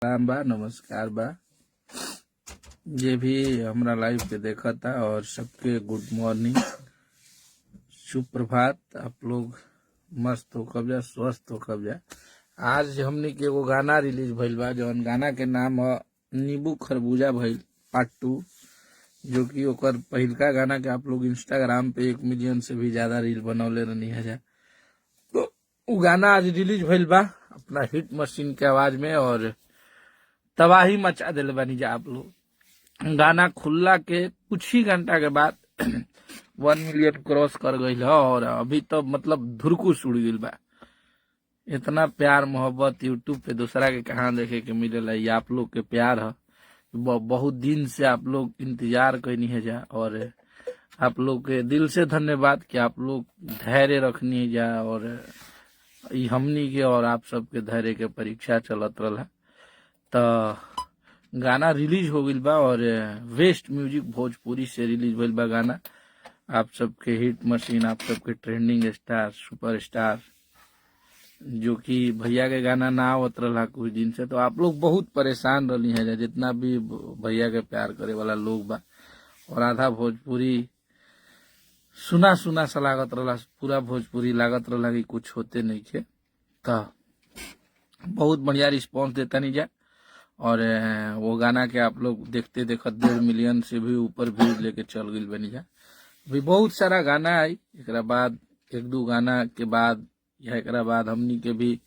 सलाम बा, नमस्कार बा। जे भी हमरा लाइव के देखता और सबके गुड मॉर्निंग, सुप्रभात। आप लोग मस्त हो कब्जा, स्वस्थ हो कब्जा। आज हमनी के एगो गाना रिलीज भइल बा, जौन गाना के नाम ह नींबू खरबूजा भइल पार्ट 2, जो कि ओकर पहिलका गाना के आप लोग इंस्टाग्राम पे 1 मिलियन से भी ज्यादा रील बनौले रहनी है। तो उ गाना आज रिलीज भइल बा अपना हिट मशीन के आवाज में और तबाही मचा दिल बानी जा आप लोग। गाना खुलला के कुछ ही घंटा के बाद 1 मिलियन क्रॉस कर गई है और अभी तो मतलब धुरकुस उड़ गई बा। इतना प्यार मोहब्बत यूट्यूब पे दूसरा के कहाँ देखे के मिलेला? ये आप लोग के प्यार है। बहुत दिन से आप लोग इंतजार कैनी है जा और आप लोग के दिल से धन्यवाद कि आप लोग धैर्य रखनी है जा और ई हमनी के और आप सबके धैर्य के परीक्षा चलत रहा। तो गाना रिलीज हो गइल बा और वेस्ट म्यूजिक भोजपुरी से रिलीज भइल बा गाना। आप सबके हिट मशीन, आप सबके ट्रेंडिंग स्टार, सुपर स्टार, जो कि भैया के गाना ना आवत रहा कुछ दिन से, तो आप लोग बहुत परेशान रही है, जितना भी भैया के प्यार करे वाला लोग बा। और आधा भोजपुरी सुना सुना सा लागत रहा, पूरा भोजपुरी लागत रहा कि कुछ होते नहीं खे। तो बहुत बढ़िया रिस्पॉन्स देता नहीं जा और वो गाना के आप लोग देखते देखते 1.5 मिलियन से भी ऊपर व्यूज लेके चल गई बनी जा। अभी बहुत सारा गाना आई। एक बाद एक दो गाना के बाद या एक बाद हमनी के भी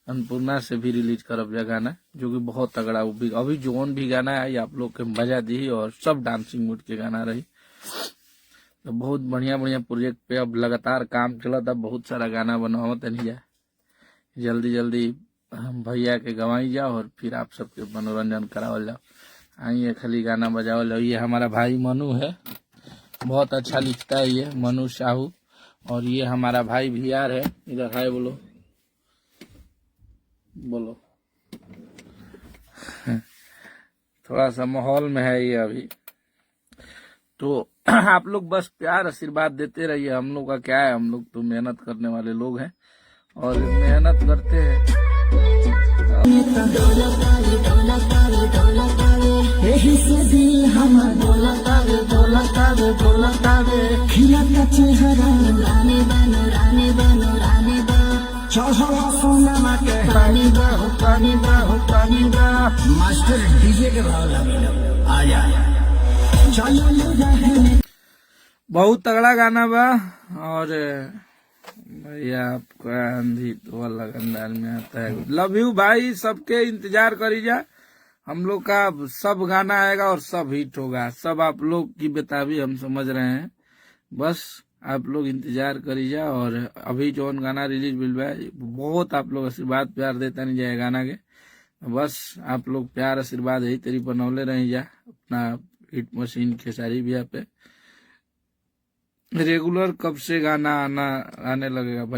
अन्नपूर्णा से भी रिलीज करब जा गाना, जो कि बहुत तगड़ा। वो भी अभी जोन भी गाना आई, आप लोग के मजा दी और सब डांसिंग मूड के गाना रही। तो बहुत बढ़िया बढ़िया प्रोजेक्ट पे अब लगातार काम चलता। बहुत सारा गाना बनावत नहीं जा। जल्दी जल्दी हम भैया के गवाई जाओ और फिर आप सबके मनोरंजन करावल जाओ। आइए, खाली गाना बजावल जाओ। ये हमारा भाई मनु है, बहुत अच्छा लिखता है ये मनु साहू। और ये हमारा भाई भीआर है। इधर हाय बोलो, बोलो। थोड़ा सा माहौल में है ये अभी। तो आप लोग बस प्यार आशीर्वाद देते रहिए। हम लोग का क्या है? हम लोग तो मेहनत करने वाले लोग हैं और मेहनत करते हैं। एही से दिल हमर बोलतावे, बोलतावे, बोलतावे। खिलता चेहरा रानी बनो, रानी बनो, रानी बा। चढ़ल सोनमा के पानी बा हो, पानी बा हो, पानी बा। मास्टर, डीजे के भाव लगे, आ जा, चलो रहने। बहुत तगड़ा गाना बा। और भैया, आपका आंधी तो अलग अंदाज में आता है। लव you भाई। सबके इंतजार करी जा। हम लोग का सब गाना आएगा और सब हिट होगा। सब आप लोग की बेताबी हम समझ रहे हैं, बस आप लोग इंतजार करी जा। और अभी जौन गाना रिलीज भइल बा, बहुत आप लोग आशीर्वाद प्यार देता नहीं जाए गाना के। बस आप लोग प्यार आशीर्वाद यही तरी बनौले रही जा अपना हिट मशीन खेसारी भैया पे। रेगुलर कब से गाना आना आने लगेगा भाई?